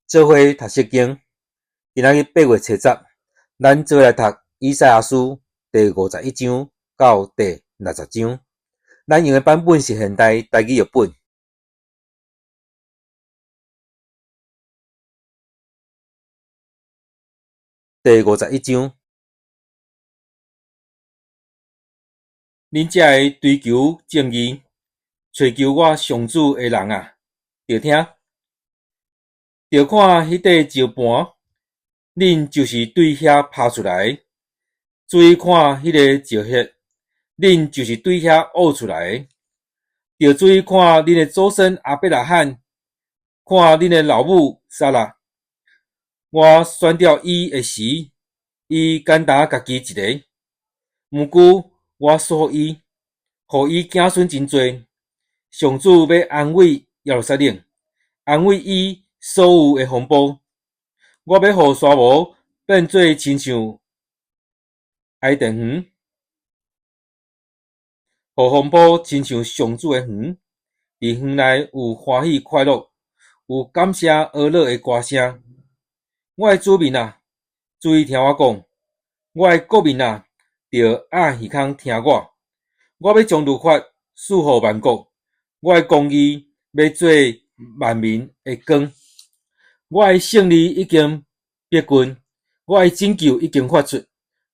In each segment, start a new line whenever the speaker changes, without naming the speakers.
做伙讀聖經，今仔日8月初10，咱做伙來讀以賽亞書第51章到第60章。咱用的版本是現代台語譯本。第五十一章，恁這个追求正義、揣求我上主的人啊，著聽，著看彼塊石盤，恁就是對遐拍出來的；注意看彼个石礐，恁就是對遐挖出來的。著注意看恁的祖先亞伯拉罕，看恁的老母撒拉。我選著伊的時，伊簡單家己一个。毋過我賜福伊，予伊子孫真濟。上主欲安慰耶路撒冷，安慰伊所有的風波。我欲予沙漠變做親像伊甸園，予風波親像上主的園。佇園內有歡喜快樂，有感謝呵咾的歌聲。我的子民啊，注意聽我講；我的國民啊，著掩耳孔聽我。我欲將律法賜予萬國，我的公義欲做萬民的光。我的勝利已經逼近，我的拯救已經發出，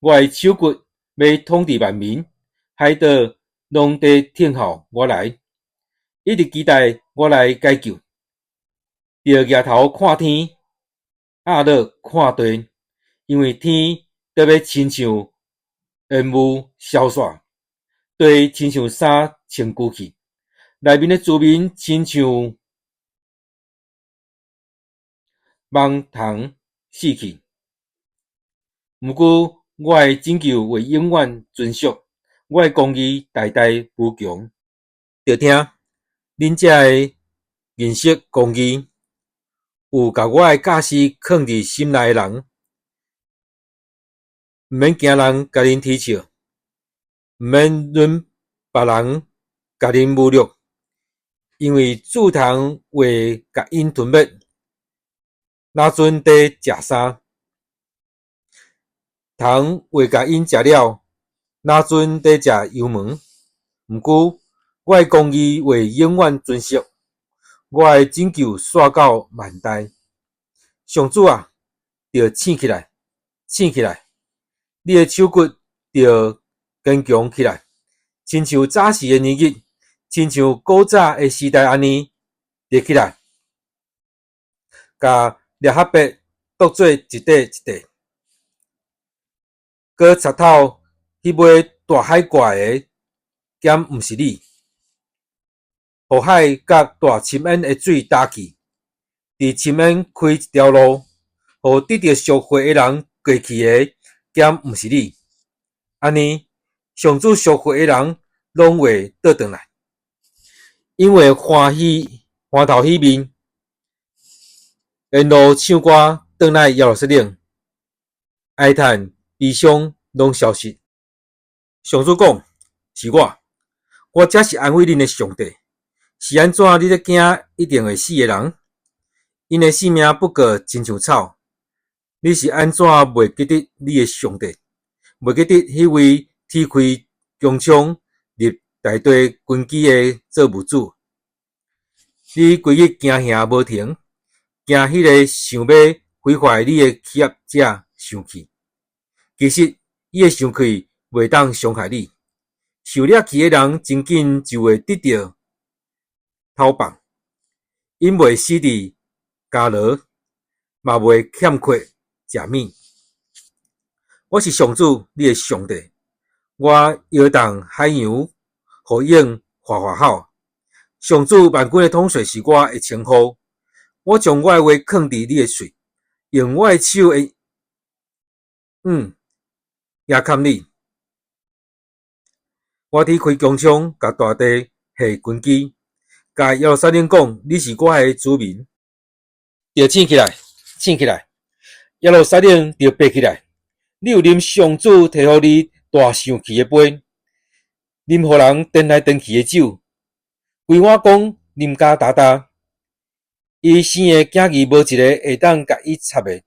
我的手骨欲統治萬民，海島攏佇等候我來，一直期待我來解救。著舉頭看天，壓落看地，因為天著欲親像煙霧消散，地親像衫穿舊去，內面的住民親像蠓蟲死去。毋過我的拯救會永遠存續，我的公義代代無窮。著聽，恁這个認識公義，有共我的教示囥佇心內的人，毋免驚人共恁啼笑，毋免忍別人共恁侮辱，因為蛀蟲會共𪜶吞滅，若陣佇食衫；蟲會共𪜶食了，若陣佇食油毛。毋過，我的公義會永遠存續，我的拯救紲到萬代。上主啊，著醒起來，醒起來！你的手骨著堅強起來，親像早時的年日，親像古早的時代按呢，立起來，共喇哈伯剁做一塊一塊，閣賊透彼尾大海怪的，敢毋是你？予海佮大深淵的水焦去，佇深淵開一條路，予得著贖回的人過去的，敢毋是你？按呢，上主贖回的人攏會倒轉來，𪜶會歡喜歡頭喜面，沿路唱歌轉來耶路撒冷，哀嘆悲傷攏消失。上主講：是我，我才是安慰恁的上帝。是按怎你咧驚一定會死的人？𪜶的性命不過親像草。你是按怎袂記得你的上帝？袂記得彼位鐵開穹蒼、立大地根基的造物主？你規日驚嚇無停，驚彼个想欲毀壞你的欺壓者生氣。其實伊的生氣袂當傷害你。受掠去的人真緊就會得著討放，𪜶袂死佇監牢，嘛袂欠缺食物。我是上主，你的上帝。我搖動海洋，予湧嘩嘩吼。上主萬軍的統帥是我的稱呼。我將我的話囥佇你的喙，用我的手的腕夯崁你。我鐵開穹蒼，共大地下根基，共耶路撒冷講：你是我的子民。著醒起來，醒起來！耶路撒冷著爬起來！你有啉上主提予你大生氣的杯，啉予人顛來顛去的酒，規碗公啉甲焦焦。伊生的囝兒無一个會當共伊插的，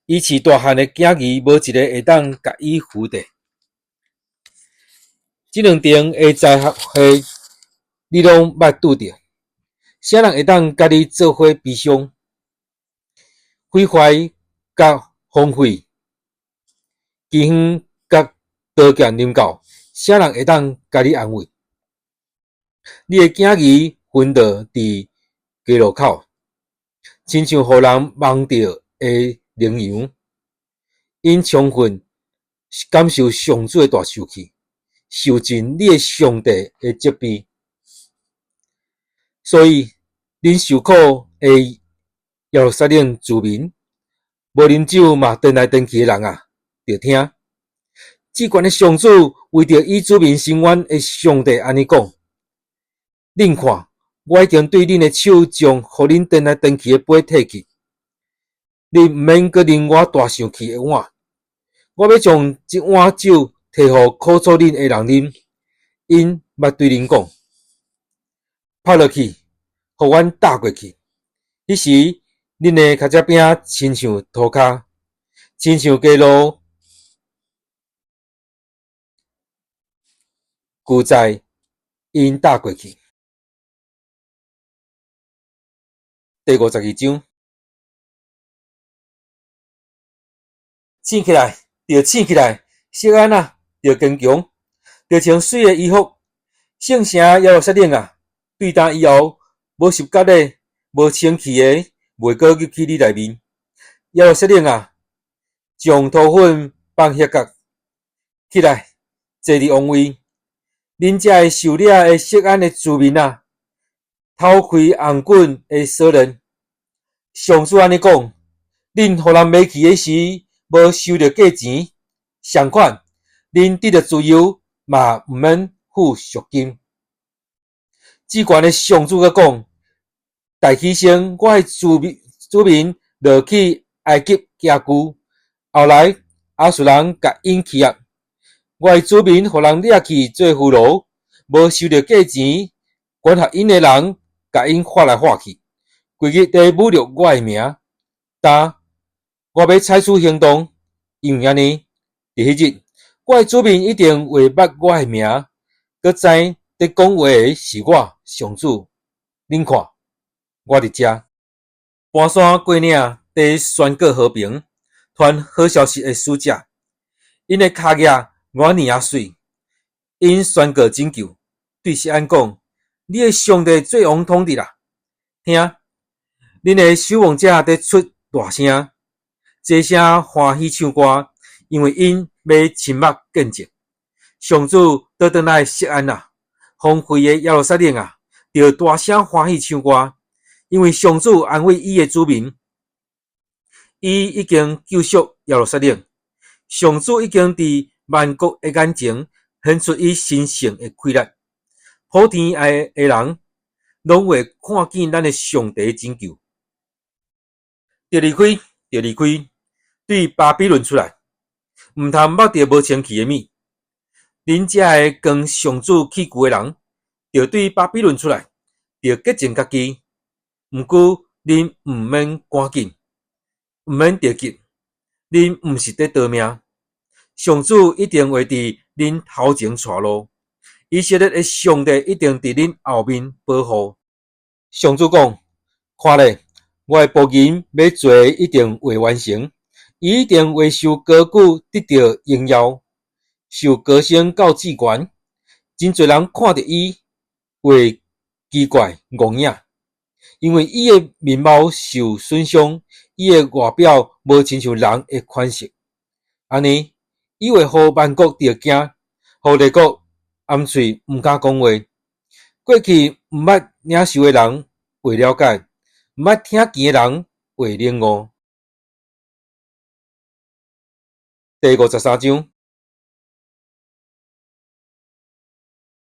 伊飼大漢的囝兒無一个會當共伊扶著。這兩重的災禍，你攏捌拄著，啥人會當佮你做伙悲傷？毀壞佮荒廢，饑荒佮刀劍臨到，啥人會當共你安慰？你的囝兒昏倒佇街路口，親像予人網著的羚羊。𪜶充分感受上主的大受氣，受盡你的上帝的責備。所以，恁受苦的耶路撒冷子民，無啉酒嘛顛來顛去的人啊，著聽！至懸的上主為著伊子民伸冤的上帝按呢講：恁看，我已經對恁的手將予恁顛來顛去的杯退去，恁毋免閣啉我大生氣的碗。我欲將這碗酒提予苦楚恁的人啉，𪜶捌對恁講：拍落去，予阮踏過去。彼時，恁的跤跡餅親像塗跤，親像街路舊在𪜶踏過去。第52章，醒起來，著醒起來，錫安啊，著堅強，著穿媠的衣服，聖城耶路撒冷啊，對今以後，無十結的，無清氣的，袂閣入去你內面。耶路撒冷啊，將塗粉放額角，起來，坐佇王位。恁這个受掠的錫安的子民啊，偷開紅滾的鎖鏈。上主按呢講：恁予人賣去的時，無收著價錢；相款，恁得著自由，嘛毋免付贖金。至懸的上主閣講：大犧牲我的子民落去埃及寄居，後來亞述人共𪜶欺壓。我的子民予人掠去做俘虜，無收著價錢，管轄𪜶的人共𪜶喊來喊去，規日佇侮辱我的名。今我欲採取行動，因為按呢，佇彼日，我的子民一定會捌我的名，閣知佇講話的是我上主。恁看，我佇遮，搬山過嶺，佇宣告和平、傳好消息的使者，𪜶的跤跡偌爾仔媠，𪜶宣告拯救，對錫安講：你的上帝做王統治啦！聽，恁的守望者佇出大聲，齊聲歡喜唱歌，因為𪜶欲親目見證。上主倒轉來錫安啊，荒廢的耶路撒冷啊，著大聲歡喜唱歌，因為上主安慰伊的子民，伊已經救贖耶路撒冷。上主已經佇萬國的眼前顯出伊神聖的氣力，普天下的人攏會看見咱的上帝拯救。著離開，著離開，對巴比倫出來，毋通捌著無清氣的物。恁這个扛上主器具的人，著對巴比倫出來，著潔淨家己。毋過恁毋免趕緊，毋免著急，恁毋是佇逃命。上主一定會佇恁頭前帶路，以色列的上帝一定佇恁後面保護。上主講：看咧，我的僕人欲做的一定會完成，伊一定會受高舉，得著榮耀，受高升到至懸。真濟人看著伊會奇怪戇影，因為伊的面貌受損傷，伊的外表無親像人的款式。按呢，伊會予萬國著驚，予列國掩喙毋敢講話。過去毋捌領受的人會了解，毋捌聽見的人會領悟。第53章，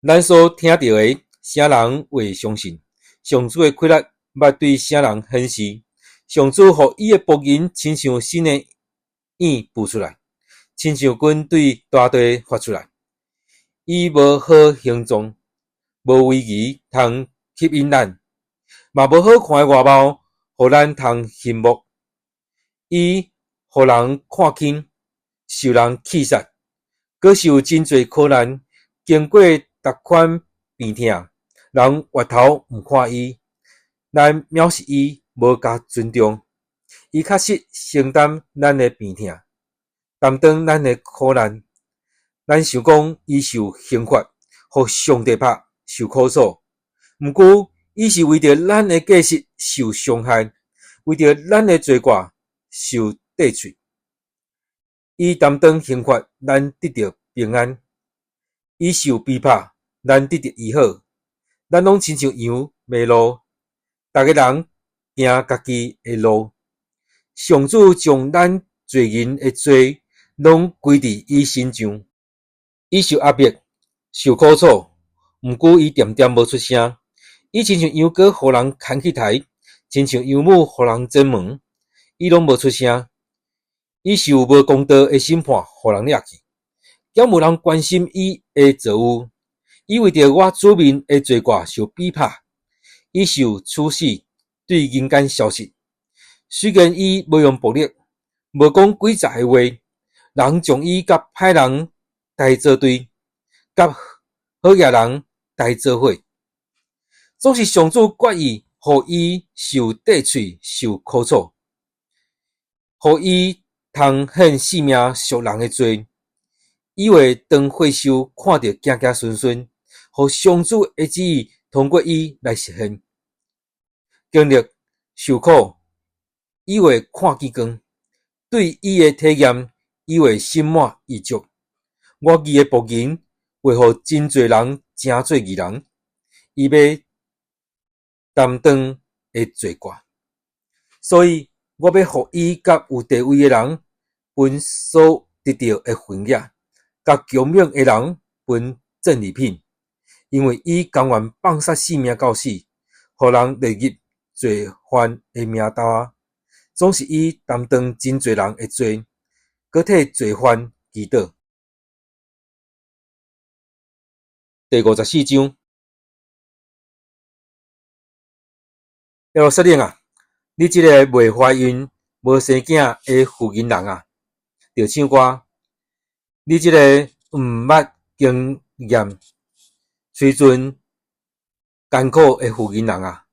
咱所聽著的，啥人會相信？上主的氣力捌對啥人顯示？上主予伊的僕人親像新的影浮出來，親像根對大地發出來。伊無好形狀，無威儀通吸引咱。嘛無好看的外貌，予咱通羨慕。伊予人看輕，受人棄殺，閣受真濟苦難，經過逐款病疼，人越頭毋看伊，咱藐視伊，無共尊重。伊確實承擔咱的病疼，擔當咱的苦難。咱想講伊受刑罰，予上帝拍，受苦楚。毋過，伊是為著咱的過失受傷害，為著咱的罪過受剁碎。伊擔當刑罰，咱得著平安；伊受逼迫，咱得著醫好。咱攏親像羊迷路，逐个人行家己的路。上主將咱濟人的罪攏歸佇伊身上。伊受壓迫，受苦楚，毋過伊恬恬無出聲。伊親像羊羔予人牽去刣，親像羊母予人剪毛，伊攏無出聲。伊受無公道的審判，予人掠去，敢無人關心伊的遭遇。伊為著我子民的罪過受逼迫，伊受處死，對人間消失。雖然伊無用暴力，無講詭詐的話，人將伊佮歹人刣做對，佮好額人刣做伙。總是上主決意，予伊受剁碎、受苦楚，予伊通獻性命贖人的罪。伊會當血獸看著驚驚恂恂，予上主的旨意通過伊來實現。經歷受苦，伊會看見光；對伊的體驗，伊會心滿意足。我義的僕人會予真濟人成做義人，伊欲擔當的罪過，所以我欲予伊佮有地位的人分所得著的份額，佮強猛的人分戰利品，因為伊甘願放捨性命到死，予人列入罪犯的名單。總是伊擔當真濟人的罪，閣替罪犯祈禱。第54章，耶路撒冷啊，你這个未懷孕、無生囝的婦人人啊，著唱歌！你這个毋捌經驗、喙唇乾渴的婦人人啊，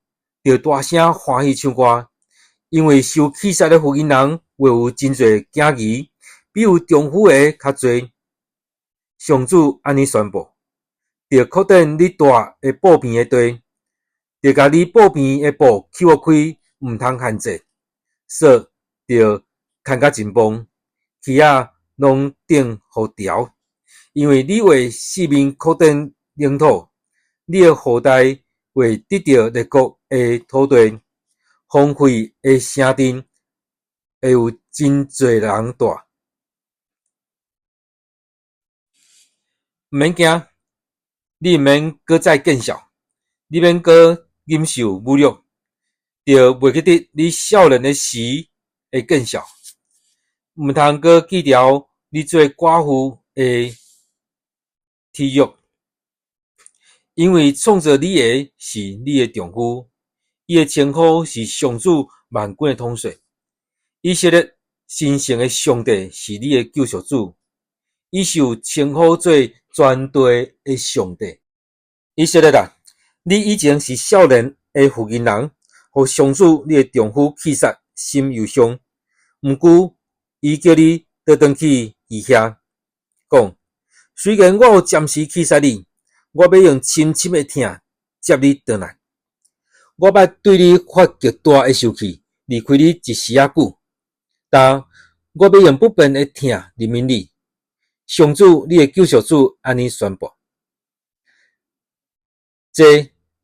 著大聲歡喜唱歌！因為受棄殺的婦人人會有真濟囝兒，比有丈夫的較濟。上主按呢宣布：著擴展你蹛的布棚的地，著共你布棚的布搝開，毋通限制。索著牽甲真磅，旗仔攏頂予牢，因為你為四面擴展領土，你的後代會得著列國的土地，荒廢的城鎮會有真濟人蹛。毋免驚，你毋免閣再見笑，你免閣忍受侮辱，就袂記得你少年的時的見笑，毋通閣記牢你做寡婦的恥辱，因為創造你的是你的丈夫，伊的稱呼是上主萬軍的統帥。以色列神聖的上帝是你的救贖主，伊受稱呼做全地的上帝。以色列啊，你以前是少年的婦人人，予上主你的丈夫棄殺，心憂傷。毋過，伊叫你倒轉去伊遐，講：雖然我有暫時棄殺你，我欲用深深的疼接你轉來。我捌對你發極大的受氣，離開你一時仔久，但我欲用不變的疼憐憫你。上主，你的救贖主按呢宣布。這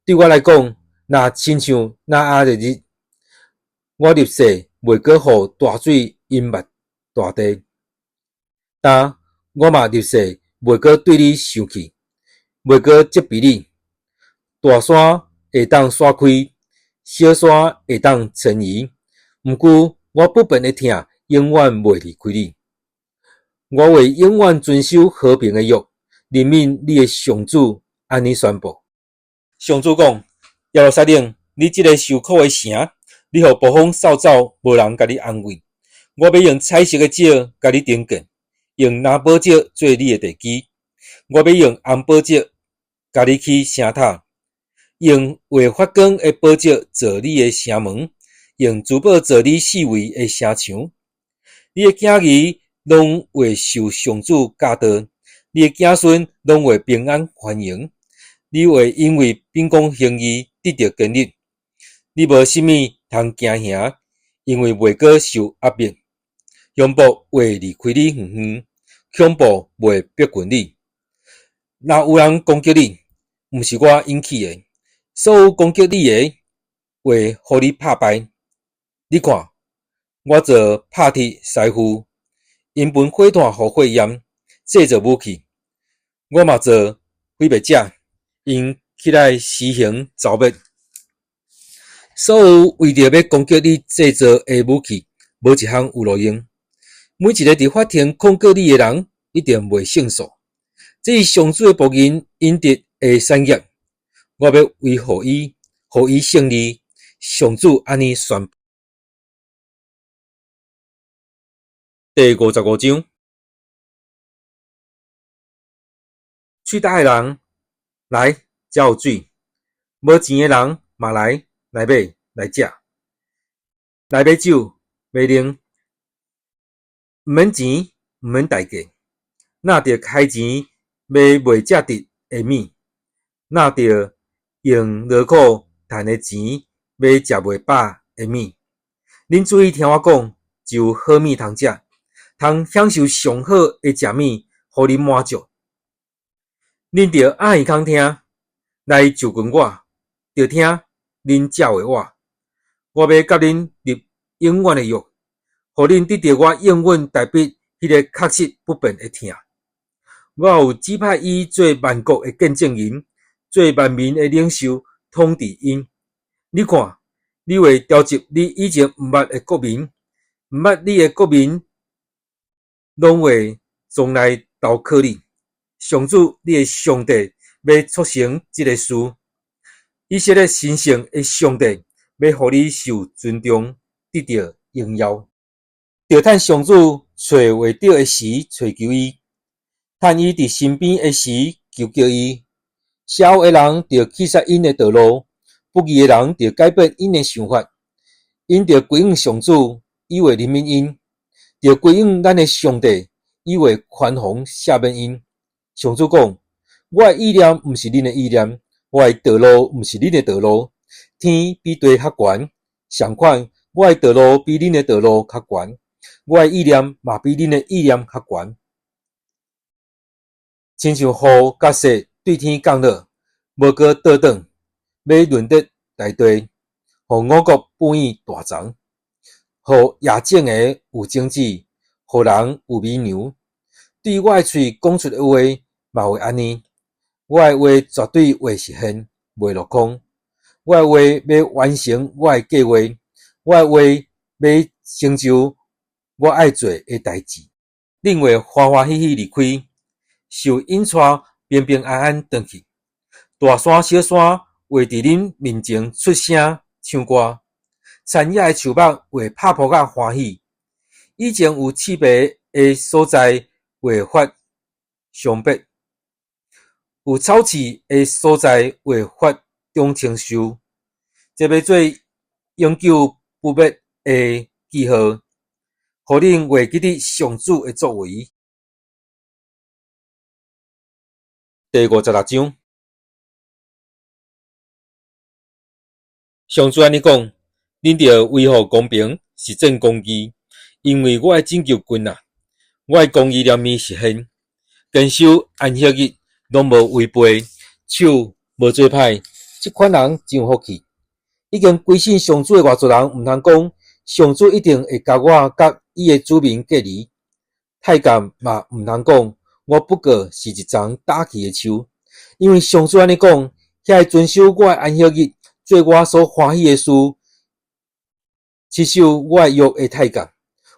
對我來講，若親像那亞熱日，我立誓袂閣予大水淹沒大地。但我嘛立誓袂閣對你生氣，袂閣責備你。大山會當徙開，小山會當遷移，毋過我不變的疼永遠袂離開你。我會永遠遵守和平的約，憐憫你的上主按呢宣布。上主講：耶路撒冷，你這个受苦的城，你予暴風掃走，無人共你安慰。我欲用彩色的石共你重建，用藍寶石做你的地基。我欲用紅寶石共你起城塔，用會發光的寶石做你的城門，用珠寶做你四圍的城牆。你的囝兒攏會受上主教導，你的子孫攏會平安繁榮。你會因為秉公行義得著堅立，你無啥物通驚嚇，因為袂閣受壓迫。凶暴會離開你遠遠，恐怖袂逼近你。若有人攻擊你，毋是我引起的；所有攻擊你的，會予你拍敗。你看，我做拍鐵師傅，𪜶分火炭予火焰，製造武器。我嘛做毀滅者，𪜶起來施行誅滅。所有為著欲攻擊你製造的武器，無一項有路用。每一个佇法庭控告你的人，一定袂勝訴。這是上主的僕人應得的產業。我欲維護伊，予伊勝利。上主按呢宣布。第55章，喙焦的人來，遮有水；無錢的人嘛來，來買來食，來買酒買奶，毋免錢，毋免代價。若著開錢買袂食得的物，若著用勞苦趁的錢買食袂飽的物。恁注意聽我講，就有好物通食，通享受上好的食物，予恁滿足。恁著掩耳孔聽，來就近我，著聽，恁才會活。我欲佮恁立永遠的約，予恁得著我永遠代筆彼个確實不變的疼。我有指派伊做萬國的見證人，做萬民的領袖，統治𪜶。你看，你會召集你以前毋捌的國民，毋捌你的國民，攏會總來投靠你。上主，你的上帝欲促成這个事。以色列神聖的上帝欲予你受尊重，得著榮耀。著趁上主揣會著的時，揣求伊；趁伊佇身邊的時，求叫伊。邪惡的人著棄殺𪜶的道路，不義的人著改變𪜶的想法。𪜶著歸向上主，伊會憐憫𪜶；著歸向咱的上帝，伊會寬宏赦免𪜶。上主講：我的意念毋是恁的意念，我的道路毋是恁的道路。天比地較懸，相款，我的道路比恁的道路較懸，我的意念嘛比恁的意念較懸。親像雨佮雪對天降落，無閣倒轉，欲潤澤大地，予五穀哺育大欉，予野種的有種子，予人有米糧。對我的喙講出的話，嘛會按呢。我的話絕對會實現，袂落空。我的話欲完成我的計劃，我的話欲成就我愛做的代誌。恁會歡歡喜喜離開，受引帶平平安安轉去。大山小山會佇恁面前出聲唱歌，田野的樹木會拍噗仔歡喜。以前有刺枇的所在會發松柏，有草刺的所在會發長青樹。這欲做永久不滅的記號，予恁會記得上主的作為。第56章，上主按呢講：恁著維護公平，實踐公義，因為我的拯救近啊！我的公義憐憫實現，堅守安息日，攏無違背，手無做歹，這款人真有福氣。已經歸信上主的外族人，毋通講上主一定會共我佮伊的子民隔離。太監嘛毋通講，我不過是一叢打去的樹。因為上主按呢講，遐个遵守我的安息日，做我所歡喜的事，持守我的約的太監，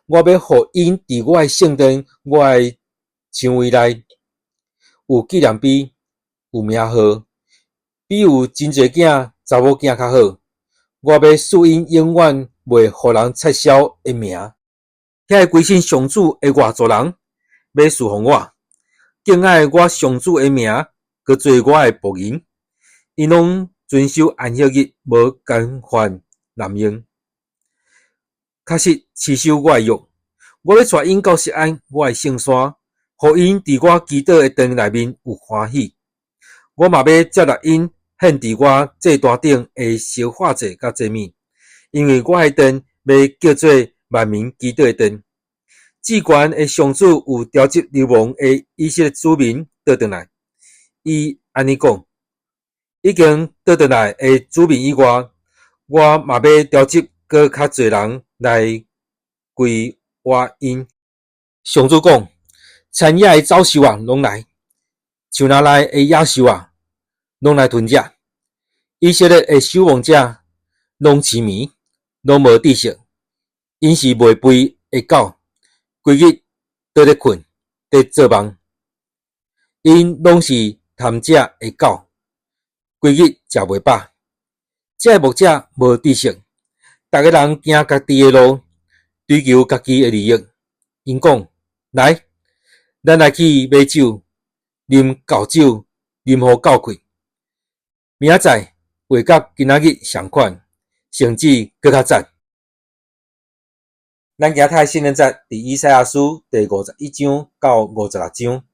我欲予𪜶佇我的聖殿、我的薔位內有紀念碑、有名號，比有真濟囝、查某囝較好。我欲賜𪜶永遠袂予人撤銷的名。遐个歸信上主的外族人，欲事奉我，敬愛我上主的名，閣做我的僕人。𪜶攏遵守安息日，無干犯濫用，確實持守我的約。我欲帶𪜶到錫安，我的聖山，予𪜶佇我祈禱的殿內面有歡喜。我嘛欲接納𪜶獻佇我祭壇頂的燒化祭佮祭物，因為我的殿欲叫做萬民祈禱的殿。至懸的上主有召集流亡的以色列子民倒轉來，伊按呢講：已經倒轉來的子民以外，我嘛欲召集閣較濟人來歸我𪜶。上主講：田野的走獸啊，攏來；樹林內的野獸啊，攏來吞食。以色列的守望者攏癡迷，攏無知識，𪜶是袂肥的狗，規日倒咧睏，佇做夢。𪜶攏是貪食的狗，規日食袂飽。這个牧者無知識，逐个人行家己的路，追求家己的利益。𪜶講：來，咱來去買酒，啉厚酒，啉予夠氣。明仔載會佮今仔日仝款，甚至閣較讚。咱今仔的聖經節佇以賽亞書第51章到56章。